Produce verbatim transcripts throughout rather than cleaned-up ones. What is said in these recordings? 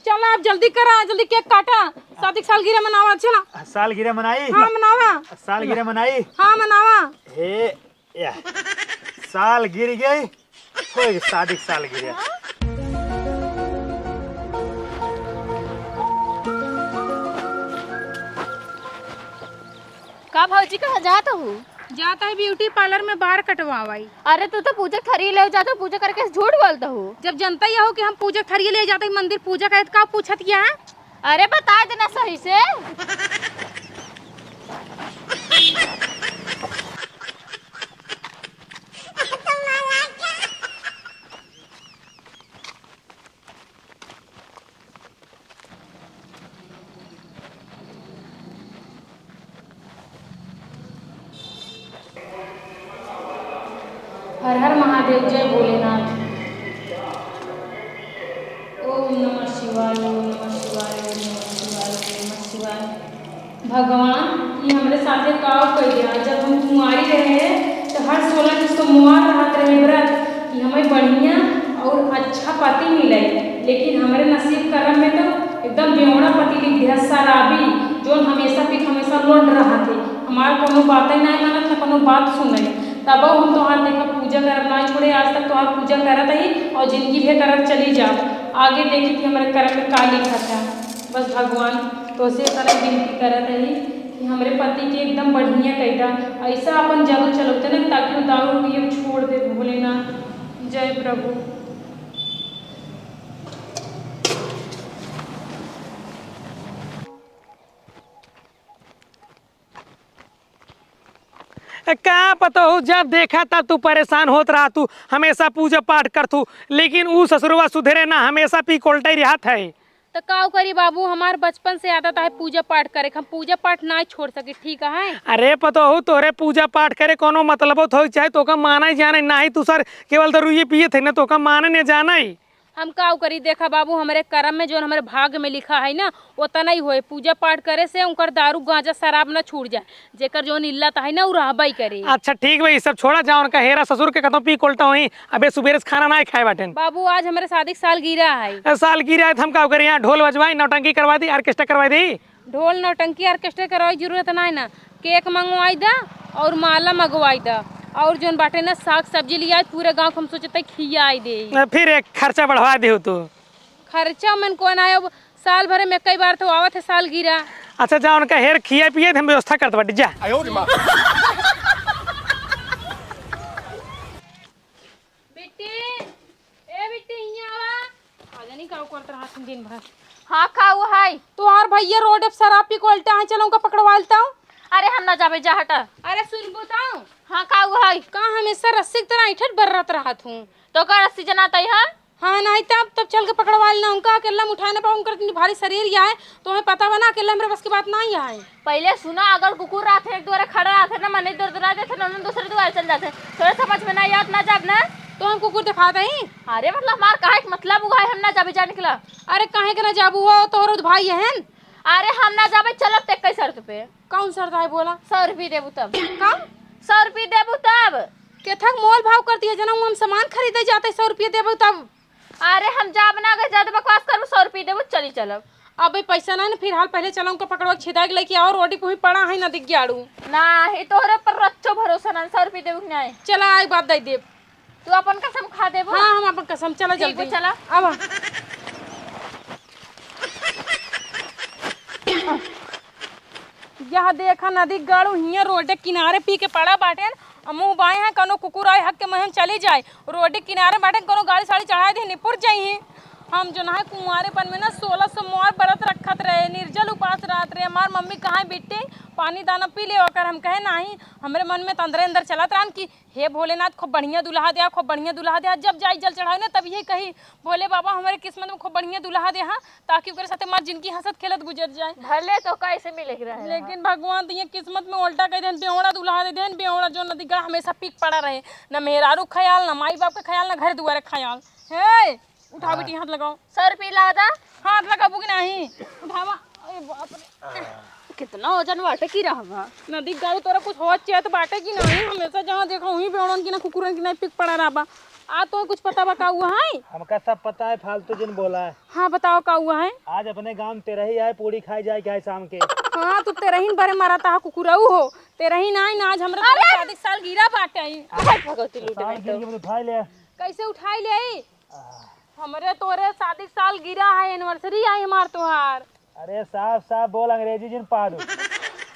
चला, अब जल्दी करा, जल्दी केक काटा, शादी के सालगिरह मनावा। चला। सालगिरह मनाई? हाँ, मनावा। सालगिरह मनाई? हाँ, मनावा। हे, या, साल गिर गई, होई शादी के सालगिरह। का भौजी, कहाँ जात हू? जात है ब्यूटी पार्लर में बार कटवावाई। अरे, तू तो पूजा थरिये ले जात हू, पूजा करके झूठ बोलत हू। जब जनता ही हो कि हम पूजा थरिये ले जात ही मंदिर पूजा करे, तो का पूछत किया है? अरे, बता देना सही से। हर हर महादेव, जय भोलेनाथ। ओम नमः शिवाय, ओम नमः शिवाय, ओम नमः शिवाय, ओम नमः शिवाय। भगवान, ई हमरे साथे काव कइ दिया। जब हम कुंवारी रहे, तो हर सोलह के सोमवार रहत रहे व्रत कि हमें बढ़िया और अच्छा पति मिले, लेकिन हमरे नसीब करम में तो एकदम बेवड़ा पति लिख दिया, शराबी, जोन हमेशा पी, हमेशा लोंड रहत है। हमार कोनो बात ही नहीं मानत, ना कोनो बात सुने। तब हम तोहार देखा पूजा करब ना छोड़े, आज तक तोहार पूजा करत ही और जिंदगी भर करत चली जाब। आगे देखी कि हमरे करम में का लिखत है। बस भगवान, तोसे इतना विनती करत ही कि हमरे पति के एकदम बढ़िया कइ दा, ऐसा अपन जादू चलौते ना, ताकि वो दारू पिए छोड़ दे। भोलेनाथ, जय प्रभु। ए, का पता हो, जब देखा तब तू परेशान होत रहा, तू हमेशा पूजा पाठ करत हू, लेकिन ऊ ससुरवा सुधरे ना, हमेशा पी कोल्टे रहत है। त का करी बाबू, हमार बचपन से आदत है पूजा पाठ करे, हम पूजा पाठ ना छोड़ सकी, ठीक है? अरे पतोहू, तोरे पूजा पाठ करे कोनो मतलबो थोई, चाहे तोका माने जाने नाही, तू सर केवल दरुइये पिए थे ना, तोका माने ने जाने। हम का करी, देखा बाबू, हमरे करम में, जोन हमरे भाग में लिखा है ना, ओतना ही होए। पूजा पाठ करे से उनकर दारू, गांजा, शराब ना छूट जाए। जेकर जोन इल्लत है ना, उ रहबे करे। अच्छा ठीक बा, ई सब छोड़ा, जा उनका हेरा ससुर के कतौ पी कोल्टा होई। अबे सुबेरे से खाना ना खाए बाटेन। बाबू, आज हमरे शादी के सालगिरह है। ए, सालगिरह है त हम का करी, यहाँ ढोल बजवाई, नौटंकी करवा दी, ऑर्केस्ट्रा करवा दी? ढोल नौटंकी ऑर्केस्ट्रा करवाई जरूरत ना है ना, केक मंगवाई दा और माला मंगवाई दा और जोन बाटे ना साग सब्जी लियाई, पूरे गाँव के हम सोचते खियाई दे। ए, फिर एक खर्चा बढ़वा दे हो तू। खर्चा मन कौन आयो, साल भरे में कई बार तो आवत है सालगिरह। अच्छा जा उनका हेर खिया पिए, हम व्यवस्था करत बाटी जा। आयो रे माँ। बिट्टी, ए बिट्टी, हियाँ आवा। आ जानी का करत रहत हन दिन भर। हाँ, का हुआ है? तोहार भैया रोड पे शराब पी के उल्टा है, चलो उनका पकड़वा लेता हूँ। अरे हम ना जाबे, जा हटा। अरे सुन बताओ। हाँ, का हुआ है? का हमेशा रस्सी की तरह ऐंठत बर्रत रहत हूँ? तो का रस्सी जनात है, हाँ? हाँ, नहीं तब, तब चल के पकड़वा लेना उनका, अकेला हम उठाए ना पाऊँ, उनकर इतनी भारी शरीर या है, तुम्हें पता बा ना, अकेला हमरे बस की बात नहीं है। पहिले सुना, अगर कुकुर रहत है, एक दुआरे खड़ा रहत है ना, मने इधर उधर आ जात है ना, उन्हें दूसरे दुआरे चल जात है। तोरे समझ में ना आवत, ना जाब ना। तो हम कुकुर दिखात हई? अरे मतलब हमार काहे के मतलब हुआ है, हम ना जाबे, जा निकला। अरे काहे के ना जाबू हो, तोहरो तो भाई है न। अरे हम ना जाबे, चलब ते इक्कीस शर्त पे। कौन शर्त है बोला? सौ रुपये देबू तब। का? सौ रुपये देबू तब। केथक मोल भाव करती है जना, हम सामान खरीदे जाते, सौ रुपये देबू तब। अरे हम जाब ना, अगर ज्यादा बकवास करबू, सौ रुपये देबू, चली चलब। अबे पैसा ना, ना, फिलहाल पहले चलो उनका पकड़वा के छिदा के लेके आओ, रोटी पुही पड़ा है ना दिख गयाड़ू। ना, ही तोहरे पर रच्चो भरोसा ना, सौ रुपये देबू कि नहीं? चला, आई बात दे देब। तू अपन कसम खा देबू? हाँ, हम अपन कसम, चला ठीक जल्दी। बा, चला। आवा। यह देखा नदी गाड़ू हियाँ रोडे किनारे पी के पड़ा बाटेन। आ मुँह बाएँ हैं, कौनो कुकुर आए हक के मुँह में चली जाए। रोडे किनारे बाटेन, कौनो गाड़ी साड़ी चढ़ाए दे, निपुर जाई हैं। हम जो ना है कुंवारेपन में ना सोलह सोमवार व्रत रखत रहे, निर्जल उपास रहत रहे। हमार मम्मी कहाँ बिट्टी पानी दाना पी ले ओकर, हम कहे नाही। हमरे मन में तो अंदरे अंदर चलत रहन कि हे भोलेनाथ, खूब बढ़िया दुल्हा दे, खूब बढ़िया दुल्हा दे। जब जाई जल चढ़ावे ना, तब यही कही, "भोले बाबा, हमारे किस्मत में खूब बढ़िया दुल्हा दे, हाँ, ताकि ओकरे साथे हमार जिंदगी हंसत खेलत गुजर जाए।" भले तो कैसे मिले के रहे, लेकिन भगवान तो ये किस्मत में उल्टा कह देन, बेवड़ा दुल्हा दे देन, बेवड़ा जो नदी का हमेशा पीक पड़ा रहे, ना मेहरारू ख्याल, ना माई बाप का ख्याल, ना घर दुआरे ख्याल। हे, उठाओ हाँ। बेटी, हाथ लगाओ। सौ रुपये लावा दा। हाथ लगाबू कि नहीं? उठावा। अरे बाप रे। कितना वजन बाटे की रहबा। नदी गाड़ू तोरा कुछ हो चेत बाटे कि नहीं? हमेशा जहाँ देखा वहीं बेवड़न की ना कुकुरन की ना पीक पड़ा रहबा। आ, तो कुछ पता बा का हुआ है? हमका सब पता है, फालतू जिन बोला है। हाँ, बताओ का हुआ है? आज अपने गाँव में तेरही आए, पूड़ी खाए जाए के है शाम के। हाँ, तू तेरहीन बरे मरत हा, कुकुरऊ हो। तेरहीन आए ना, आज हमरा अरे! शादी के सालगिरह बाटे। अरे भगवती लूटे साल गिर के उठाई ले। कैसे उठाई ले? हमरे तोरे शादी के सालगिरह है, anniversary आई हमार तोहार। अरे साफ साफ बोल, अंग्रेजी जिन पादू।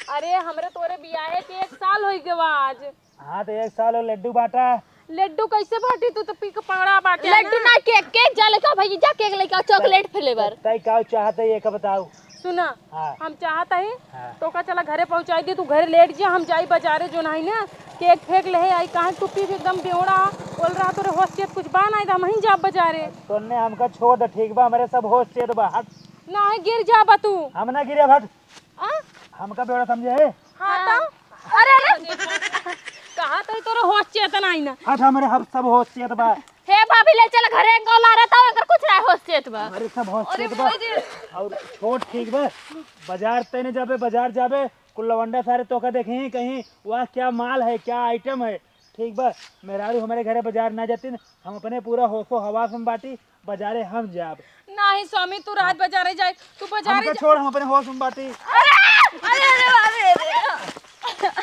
अरे हमरे तोरे बियाहे के एक साल होइ गवा आज। हाँ तो एक साल और लड्डू बाँटा। लड्डू कैसे बाँटी, तू तो पी के पड़ा बाटे लड्डू ना। ना, केक, केक जा लेके आ भैया, जा केक लेके आ, chocolate flavor। तै का चाहत है, ये का बताऊ? सुना, हाँ। हम चाहत है हाँ। तो का चला घरे पहुँचाई दे, तू घरे लेट जा, हम जाई बाजारे जो नहीं ना, केक फेंक ले आई, काहे टुप्पी भी एकदम बेवड़ा, बोल रहा तोरे होश चेत कुछ बा नहीं, तो हम ही जाब बाजारे। तोन्ने हमका छोड़ दे, ठीक बा, हमरे सब होश चेत बा, हट। नाही गिर जाबा तू। हम ना गिरे, हट। आ? हमका बेवड़ा समझे है? हाँ, हाँ। तो? अरे, अरे। कहा तो तोरा होश चेतना आई ना। हट, हमरे हम सब होश चेत बा। हे भाभी, ले चल घरे, गौला रहता हो, एकर कुछ ना होश चेत बा। हमरे सब होश अरे चेत बा। भाई रे। और छोट ठीक बा, बाजार तैने जाबे, बाजार जाबे, कुल लवंडा सारे तोका देखी कहीं, वाह क्या माल है, क्या item है। ठीक बा, मेहरारू हमरे घरे बाजार ना जातीन, हम अपने पूरा होशो हवास में बाटी, बाजारे हम जाब। नाही स्वामी, तू रात बाजारे जाए, तू बाजारे हमका जा। छोड़, हम अपने होश में बाटी। अरे, अरे, अरे, अरे, अरे।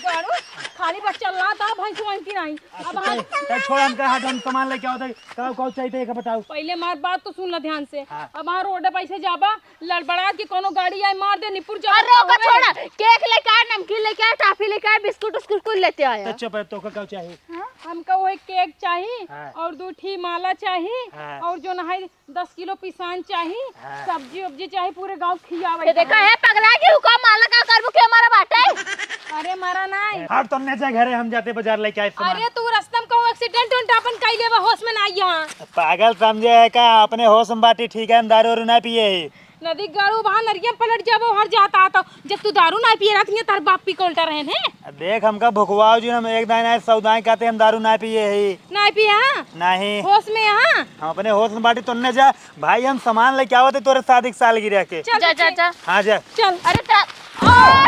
गाड़ू, खाली बस चल रहा था, भैंस वहीं की नहीं। अच्छा, अब हम चल, चल, छोड़, हमका हाथ, हम सामान लेके आओ, तो का, का चाहिए, एक बताओ। पहले हमार बात तो सुन ला ध्यान से। हाँ। अब वहाँ रोड पे ऐसे जाबा, लड़बड़ा के कोनो गाड़ी आई मार दे, निपुर जाबा, अरे, ओका होवे। छोड़ा, केक लेके आए, नमकीन लेके आए, टॉफी लेके आए, बिस्कुट उस्कुट कुल लेते आए। तो चुप है, तोका का चाहिए? हाँ? हमका वही केक चाही हाँ। और दू ठी माला चाही हाँ। और जो ना है दस किलो पिसान चाही, हाँ। सब्जी उब्जी चाही, पूरे गाँव खियावे ये देखा चाही। है पगला के हुका माला का करबू के हमारा बाटे? अरे मरा नहीं। हट, तुमने जा घरे, हम जाते बाजार लेके आए सामान। अरे तू रास्ता में कहूँ accident उन्ट अपन कई लेबा, होश में ना आई यहाँ। पागल समझे है का? अपने होश में बाटी, ठीक है, हम दारू वारू ना पिए ही। नदी गाड़ू वहाँ नरिया पलट जाबो, हर जाता तो जब तू दारू ना पिए रहत हियाँ, तार बाप पी के उल्टा रहन है। देख, हमका भुखवाओ जी, हम एक दाएं ना सौ दाएं कहते हम दारू ना पिए ही। ना पिए हाँ? नहीं। होश में हाँ? हम अपने होश में बाटी, तोन्ने जा। भाई, हम सामान लेके आवत है तोरे शादी के सालगिरह के। चल, जा, जा, चल। जा। हाँ, जा। चल। अरे, ता-, आ!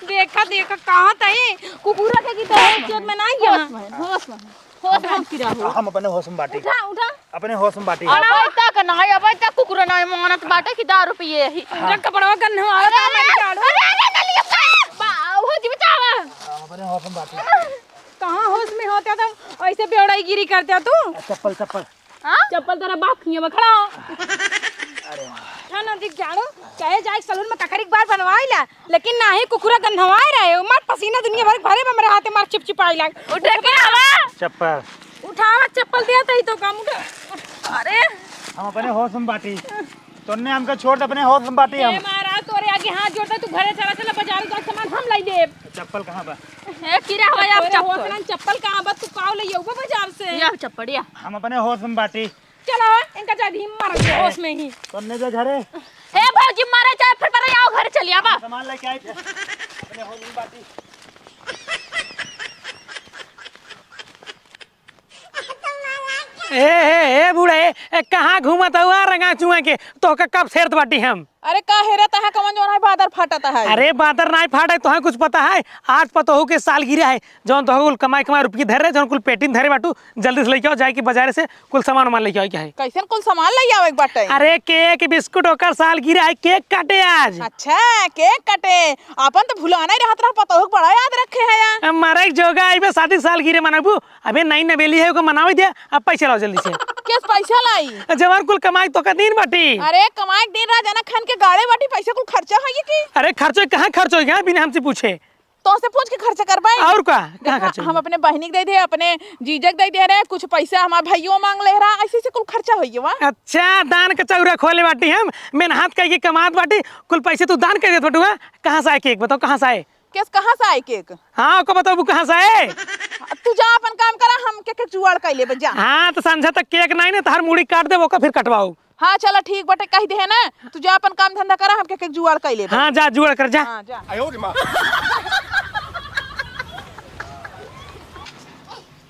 देखा, देखा, कहाँ तई कुकुरा के की तो होश में ना गया। होश में, होश में। होश में की रहो। हम अपने होश में बाटी। उठा, उठा। अपने होश में बाटी। अबे तक ना, अबे तक कुकुर ना मानत बाटे कि दारू पिए ही। पूरा कपड़वा गंधवा अरे, अरे, अरे, अरे, नलिया बा, बा, हो जी बचावा। हम अपने होश में बाटी। कहाँ होश में होता तुम? ऐसे बेवड़ाईगिरी करता तू? चप्पल, चप्पल। हाँ? चप्पल तेरा बाप खिए में खड़ा हो। अरे वाह। ठा नदी गाड़ू, चाहे जाए सलून में ककरी के बार बनवाई ला, लेकिन नाही कुकुरा गंधवाए रहे, मार पसीना दुनिया भर भरे में मेरे हाथे मार चिपचिपाई लाग। उठे के हवा? चप्पल। उठावा चप्पल दिया तही तो काम उठा। अरे। हम अपने होश में बाटी। तोन्ने हमका छोड़ दे, अपने होश में बाटी हम। ए महाराज, तोरे आगे हाथ जोड़ता, तू घरे चला, चला बाजार जा, सामान हम लाई देब। चप्पल कहाँ बा? ए, किरा हवा यार तोरे होश चप्पल। में चप्पल कहाँ बा? तू काव ले येउबा बाजार से? या चप्पल या। हम अपने होश में बाटी। चला, इनका जा दी मर गए होश में ही। तोन्ने जा घरे। ए भौजी, मारे चाहे फिर पर आओ, घर चली आवा। सामान लेके आई थे। अपने होश में बाटी। ए, ए, ए, बूढ़ा, ए, ए, कहाँ घूमत हुआ रंगा चुआ के? तोहका कब सेरत बाटी हम? अरे का हेरत है, कवन जौन है बादर फाटत है? अरे बादर नाई फाटे, तोहे कुछ पता है? आज पतोहू के सालगिरह है, जौन तोहू कुल कमाई कमाई रुपये धरे रहे, जौन कुल पेटी में धरे बाटू, जल्दी से लेके आओ, जाए के बाजारे से कुल सामान वामान लेके आओ, क्या है? कैसन कुल सामान ले आवे के बाटे? अरे केक बिस्कुट, ओकर सालगिरह है, केक काटे आज। अच्छा, केक काटे, अपन तो भुलाना ही रहत रहा, पतोहू के बड़ा याद रखे है यार। अब मरे के जोगा आइबे, शादी सालगिरह मनाबू, अबे नई नवेली है, ओके मनावे दे, अब पैसा लाओ जल्दी से। केस पैसा लाई? जवान कुल कमाई तो का दिन बाटी। अरे कमाई के दिन रहा, जना खान के गाड़े बाटी, पैसा कुल खर्चा होई की? अरे खर्चो कहाँ खर्चो होई, बिना हमसे पूछे। तो से पूछ के खर्चा करबाई? और का? कहाँ देखा, खर्चो हम होई? अपने बहिनी के दे दे, अपने जीजा के दे दे रहे, कुछ पैसा हमार भइयो मांग ले रहा, ऐसे से कुल खर्चा होई वा। अच्छा, दान का चौरा खोले बाटी हम, मेहनत करके कमात बाटी, कुल पैसे तू दान कर देत बटुआ, कहाँ से आए केक बताओ, कहाँ से आए? केस कहाँ से आए केक? हाँ, ओको बताबू कहाँ से आए? तू जा अपन काम करा, हम केक के जुगाड़ कर लेबे, जा। हाँ, तो संझा तक केक नहीं ना, तहार मूड़ी काट देबो, ओका फिर कटवाओ। हाँ, चला ठीक बटे, कह दे है ना, तू जा अपन काम धंधा करा, हम केक के जुगाड़ कर लेबे। हाँ, जा जुगाड़ कर जा। हाँ, जा।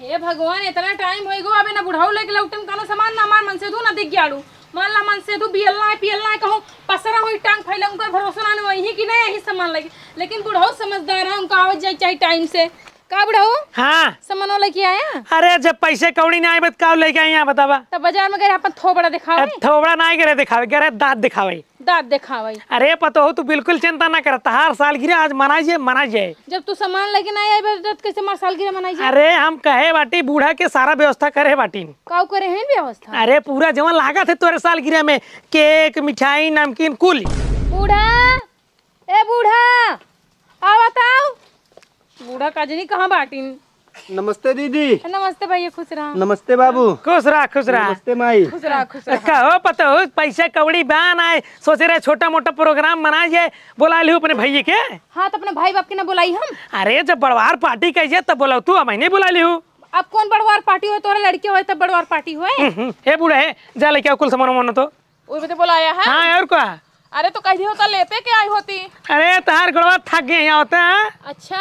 हे भगवान, इतना टाइम होई गो, अबे ना बुढ़ाऊ लेके लौटन, कोनो सामान ना हमार मन से दू ना दिख ग्याड़ू। मान ला मन से दू बियल ना है, पियल ना है, कहूँ पसरा हुई टांग फैला, उनका भरोसा ना, वही कि नहीं यही सामान लगे। लेकिन बुढ़ाऊ समझदार है, उनका आवत जाए चाहे टाइम से। का बुढ़ऊ? हाँ। सामानो लेके आया? अरे, जब पैसे कौड़ी ना आए, बत का लेके आई यहाँ, बतावा? तब बाजार में गए अपन थोबड़ा दिखावे? ए, थोबड़ा ना गए दिखावे, गए दाँत दिखावे। दाँत दिखावे? अरे पतोहू, तू बिल्कुल चिंता ना कर, तहार सालगिरह आज मनाई जाए, मनाई जाए। जब तू सामान लेके ना आए, बत कैसे हमार सालगिरह मनाई जाए? अरे, हम कहे बाटी, बूढ़ा के सारा व्यवस्था करे बाटी। काऊ करे हैं व्यवस्था? अरे, पूरा जवन लागत है तोरे सालगिरह में, केक, मिठाई, नमकीन, कुल। बूढ़ा, ए बूढ़ा, आवा त आव। बूढ़ा का जनी कहाँ बाटिन? नमस्ते दीदी। नमस्ते भैया, खुश रहा। नमस्ते बाबू। खुश रहा, खुश रहा। नमस्ते माई। खुश रहा, खुश रहा। का हो पतोहू, पैसा कौड़ी बा नाय, सोचे रहे छोटा मोटा प्रोग्राम मनाई जाए, बोलाइ लिहू अपने भैया के। हाँ, तो अपने भाई बाप के ना बोलाई हम। अरे, जब बड़वार पार्टी कही जाए तब बोलाऊ तू, हम ही नहीं बोलाइ लिहू। अब कौन बड़वार पार्टी होए, तोहरे लड़के होए तब बड़वार पार्टी होए। हम्म, हम्म। ए बूढ़ा है, जा लेके आओ कुल सामान वामान तो। वो भी तो बोलाया है। हाँ, और का? अरे तो कह दी होता लेते के आई होती। अरे तहार गोड़वा थक गए यहाँ होता है। अच्छा,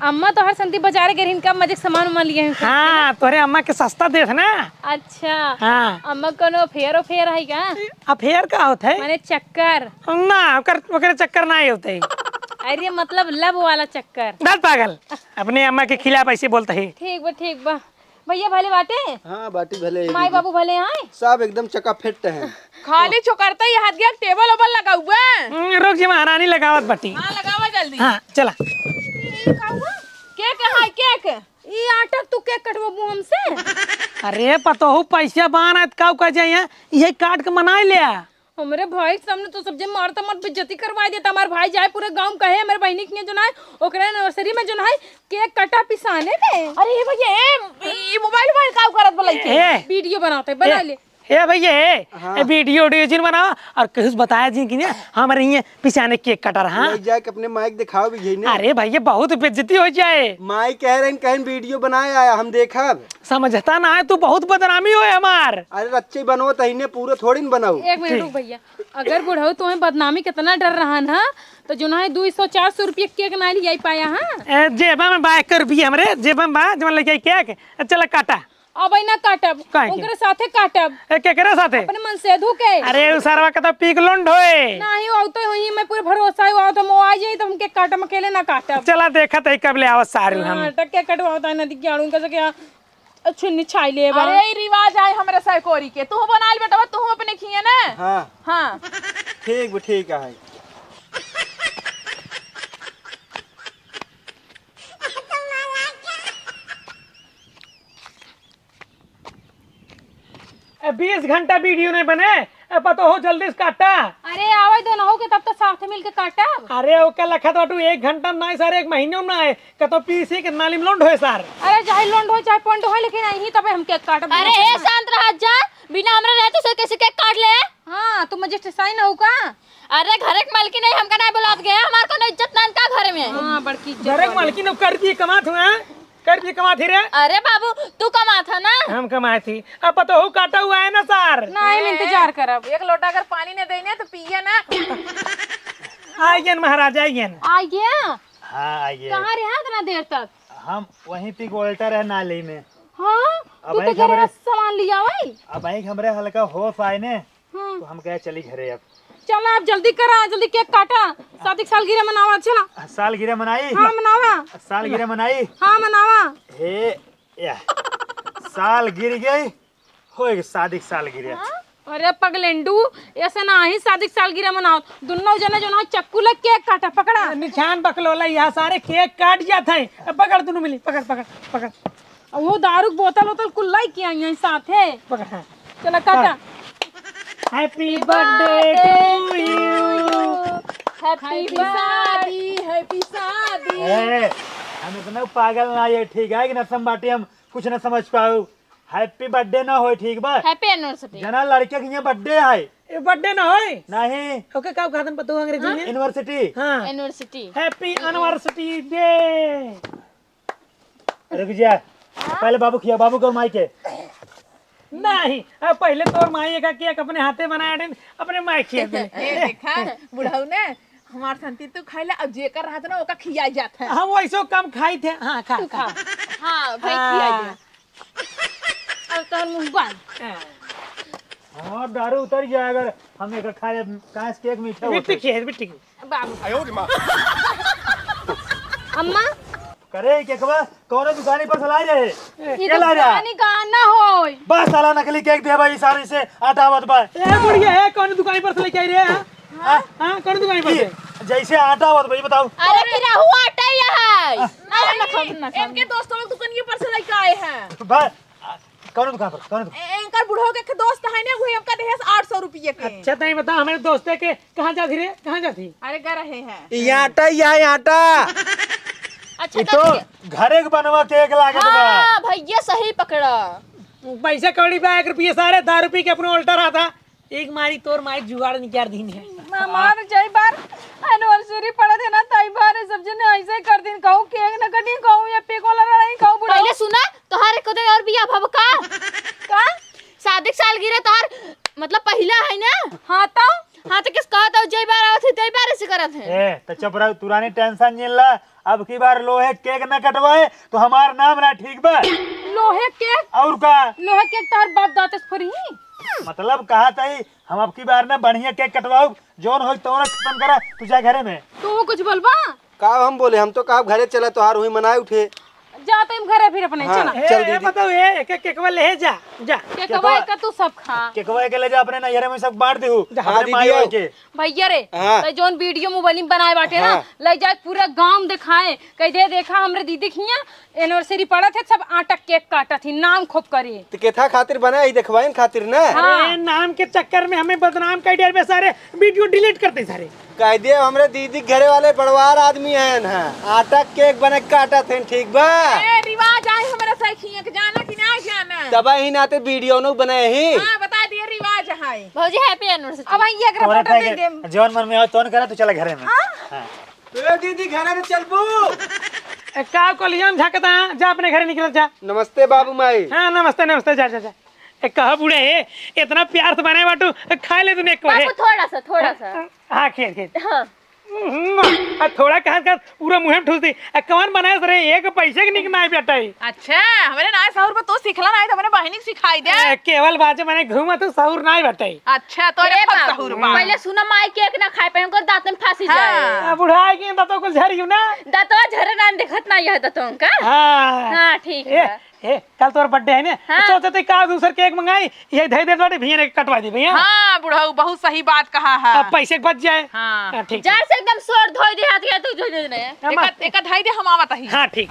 अम्मा तोहर संती बाजारे गए रहिन का मजे के सामान उमान लिए हैं सब, है ना? हाँ, तोहरे अम्मा के सस्ता देत ना। अच्छा। हाँ। अम्मा कोनो affair उफेयर है का? Affair का होत है? माने चक्कर। ना, ओकर, ओकरे चक्कर ना ही होते। अरे मतलब love वाला चक्कर। दस पागल, अपने अम्मा के खिलाफ ऐसे बोलता है। ठीक बा, ठीक बा। भैया भले बाटे? हाँ, बाटी भले है माई दीदी। बाबू भले हैं? सब एकदम चकाफिट हैं। खाली छोकरता ही हाथ गया, टेबल ओबल लगाउबे। हम्म, रुक जी महारानी, लगावत बाटी। हाँ, लगावा जल्दी। हाँ, चला। ई का हुआ? केक है, केक। ई आटा तू केक कटवाबू हमसे? अरे पतोहू, पैसा बान आत काऊ का जाइए, यही काट के मनाई ले। हमरे भाई के सामने तो सब जन मारता, मार बेइज्जती करवाई देता। हमार भाई जाए पूरे गाँव में कहे, हमरे बहिनी के जोन है, ओकरे anniversary में जोन है, केक कटा पिसाने के। अरे ये भैया, ए, ई मोबाइल, मोबाइल का करत बोलाई थे? ए, video बनाते, बना ए, ले। ए भैया, ए, हाँ। ए, video, video जिन बनावा और कहूँ से बताया जिन कि ना, हमरे यहाँ पिसाने केक कटा रहा। ले जाके अपने माई के दिखाओ भी यही ना। अरे भैया, बहुत बेइज्जती हो जाए। माई कह रहे हैं, कहीं video बनाए आया, हम देखब। समझता ना है तू, बहुत बदनामी होए हमार। अरे रच्चे बनवत है इन्हें, पूरे थोड़ी न बनाऊ। एक मिनट रुक भैया, अगर बुढ़ऊ तुम्हें बदनामी कितना डर रहा ना, तो जो ना है दो सौ चार सौ रुपये केक ना लियाई पाया, हाँ? ए, जेबा में बा एक रुपया हमरे, जेबा में बा, जवन लेके आई केक। ए, चला काटा। अब ना काटब, काहे के? उनकरे साथे काटब। ए, केकरे साथे? अपने मनसेधु के। अरे, उ सरवा के तो पीक लोंड होए। नाही, वो तो हुई, मैं पूरे भरोसा है, वो तो मो आ जाई, तो उनके काटब, अकेले ना काटब। चला देखत है कब ले आवत सारू हम। हाँ, टक्के कटवावत है, नदी के आड़ू का सके। छुन्नी छाई ले बा। अरे, ई रिवाज आए हमरे सैकोरी के। तू बनाइल बेटवा, तू अपने खिए ना। हाँ। हाँ। ठीक बा, ठीक है। ए, बीस घंटा video नहीं बने। ए, पतोहू, जल्दी से काटा। अरे, आवे दो ना हो के, तब तो साथ मिल के काटब। अरे, ओके लखत बाटू, एक घंटा में ना है सारे, एक महीने में ना है। कतो पीसी के नाली में लोंड होए सार। अरे, चाहे लोंड होए, चाहे पोंड होए, लेकिन यहीं तबे हम केक काटब। अरे, ए, शांत रह जा, बिना हमरा रहते से कैसे केक काट ले? हाँ, तू मजिस्ट्रेट साइन हो का? अरे, घरे के मालकिन नहीं, हमका नहीं बुलात गया, हमार कोनो इज्जत नहीं का घरे में। हाँ, बड़की इज्जत घरे के वाली। मालकिन अब कर दिए कमात हुआ है। कर भी कमात ही रे। अरे बाबू, तू कमात है ना? हम कमात ही। अब पतोहू काटा हुआ है ना सार। नहीं, हम इंतजार करब। एक लोटा अगर पानी न देने तो पिए ना। आइएन महाराज, आइएन। आइए। हाँ, आइए। कहाँ रहा इतना देर तक? हम वहीं पे गोल्टर है नाली में। हाँ? अब तू तो एक घरे हमरे सामान लिया भाई। अब एक हमरे हल्का होश आए ने। हाँ। तो हम कहे चली घरे अब। चला, अब जल्दी करा, जल्दी केक काटा, शादी के सालगिरह मनावा, चला। सालगिरह मनाई? हाँ, मनावा। सालगिरह मनाई? हाँ, मनावा। हे, या। साल गिर गई, हो गई शादी के सालगिरह। हाँ? अरे पगलेंडू, ऐसे ना ही शादी के सालगिरह मनाओ। दुन्नो जने जो ना चक्कू ले केक काटा, पकड़ा। निछान बकलोला, यहाँ सारे केक काट जात है। अब पकड़ दुनू मिली, पकड़, पकड़, पकड़। और वो दारू के बोतल वोतल कुल लाई के आई हैं साथे। पकड़, हाँ। चला काटा। Happy birthday to you। Happy birthday, happy शादी। ए, हम इतना पागल ना ये, ठीक है कि ना, संबाटी हम कुछ ना समझ पाऊ। Happy birthday ना होए, ठीक बा? Happy anniversary। जना लड़के के यहाँ birthday है। ए, birthday ना होए? नहीं। ओके, का कहत हैं पतोहू अंग्रेजी में? Anniversary। हाँ। Anniversary। Happy anniversary day। रुक जा। हाँ? पहले बाबू खिया, बाबू के और माई के। नहीं, अब पहले तोर माई का केक अपने हाथे बनाया डेन, अपने माई खिया दे। ए, देखा, बुढ़ऊ ने, हमार संती तू खाइला, अब जेकर रहत ना, ओका खिया जात है। हम वैसो कम खाई थे। हाँ, खा, तू खा। खा। हाँ, भाई, हाँ। खिया दे। अब तोर मुंह बंद। हाँ। हमार दारू उतर जाए अगर हम एक खा ले, काहे से केक मीठा होता है। बिट्टी खिया, बिट्टी खिया। बाबू। अम्मा, करे केकवा कौनो दुकानी पर से लाई रहे? ई के लाई रहा? दुकानी का ना होई। बस साला नकली केक दे भाई, सारे से आटा आवत बा। ए बुढ़िया, ए कौन दुकानी पर से लेके आई रे? हाँ? हाँ, कौन दुकानी पर से? जैसे आटा आवत भाई बताओ। अरे कि रहू आटा ही है। अरे ना खाओ, ना खाओ। इनके दोस्तों लोग दुकानिया पर से लेके आए हैं। बस कौन दुकान पर? कौन दुकान? ए-, एंकर बुढ़ऊ के एक दोस्त है ना, वही हमका देहे आठ सौ रुपये के। अच्छा, तई बता, हमारे दोस्ते के कहाँ जाती रे? कहाँ जाती? अरे, गा रहे हैं। ये आटा, ये आटा। अच्छा, ये तो तो ठीक है। घरे के बनवा केक लागत बा। हाँ, भैया, सही पकड़ा। पैसा कौड़ी बा, एक रुपये सारे, दारू पी के अपने उल्टा रहा था। एक मारी तोर माई जुगाड़ निकाल दीन है। हमार जय बार anniversary पड़त है ना, तई बार सब जने ऐसे ही कर दीन, कहूँ केक न कटी, कहूँ ये पिकोला रही, कहूँ बुढ़ऊ। पहले सुना, तोहार एक दिन और बियाह भव का? का? शादी के सालगिरह तोहार, मतलब, पहिला है ना? हाँ, तो? हाँ, तो किस कहत हो, जय बार आवत है, तय बार से करत है। ए, तो चुप रहो, तू रानी tension नहीं ला। अब की बार लोहे केक न कटवाए, तो हमार नाम ना ठीक बा। लोहे केक? और का? लोहे केक तोहार बाप दाते से फोरी? मतलब, कहा तई, हम अब की बार ना बढ़िया केक कटवाओ, जौन होई तौन खत्म करा, तू जा घरे में। तू कुछ बोलबा? का हम बोले, हम तो कहा घरे चला, तोहार हुई मनाए उठे। जा तो हम घरे फिर अपने, हाँ, चला। चल ए, ए, दीदी। बताओ, ए, एक, एक केकवा ले जा, जा। केकवा केकवा का तू सब खा। केकवा के ले जा अपने नैहरे में सब बांट देहू, जा। हाँ, अपने दीदी, माई आओ। के। भैया रे, हाँ। तो जौन video mobile में बनाए बाटे ना, हाँ। ले जाए पूरा गांव दिखाए, कह दे, देखा हमरे दीदी के हियां anniversary पड़त है, सब आटा केक काटत ही, नाम खूब करे। तो केथा खातिर बनाए ही, देखवाइन खातिर ना। हाँ। अरे, नाम के चक्कर में हमें बदनाम कर दिया बे सारे, video delete करते सारे। कह दिए, हमरे दीदी के घरे वाले बड़वार आदमी हैं ना, आटा केक बने काटत हैं, ठीक बा? ए, रिवाज आए हमरा सखिया के, जाना कि ना जाना? तब ही नाते video नो बनाए ही। हाँ, बता दिए, रिवाज है। भौजी, happy anniversary। अब ये एकरा तोरे फोटो पे दे के देम। जौन मन में हो, तौन करा, तू चला घरे में। हाँ? हाँ। ए दीदी, घरे में चलबू? ए, का कोलियन झकता, जा अपने घरे निकल जा। नमस्ते बाबू माई। हाँ, नमस्ते, नमस्ते, जा, जा, जा। ए, कहा बूढ़े हे, इतना प्यार से बने बाटू, खाए ले तूने एक बार। बाबू, थोड़ा सा, थोड़ा सा। हाँ, खेल, खेल। हाँ। हम्म, आ, थोड़ा कहा कर पूरा मुँह में ठूस दी। आ, कौन बनाए रे? एक पैसे के निक नाई बेटा ही। अच्छा, हमरे नाई सहूर पर तू सिखला नाई तो हमरे बहिनी के सिखाई दे। ए, केवल बाजे मने घूमा तू सहूर नाई बेटा ही। अच्छा, तोरे ए खूब बाबू, सहूर बा। पहले सुना माई केक ना खाए पाए, उनकर दांत में फांसी हाँ। जाए। आ, बुढ़ाई के दांतों को झरियो ना। दांतवा झरे ना देखत ना यह दांतों का। हाँ। हाँ, ठीक ए, है। ए, कल तोर birthday है ने? हाँ। सोचे थे का दूसर केक मंगाई, ये धई दे बाटे, भैया ने कटवा दी भैया। हाँ, बुढ़ऊ, बहुत सही बात कहा है। अब पैसे के बच जाए। हाँ। हाँ, ठीक। जर से एकदम सोर धोई दे हाथ के, तू धोई दे ने। हम एका, एका धई दे, हम आवत ही। हाँ, ठीक।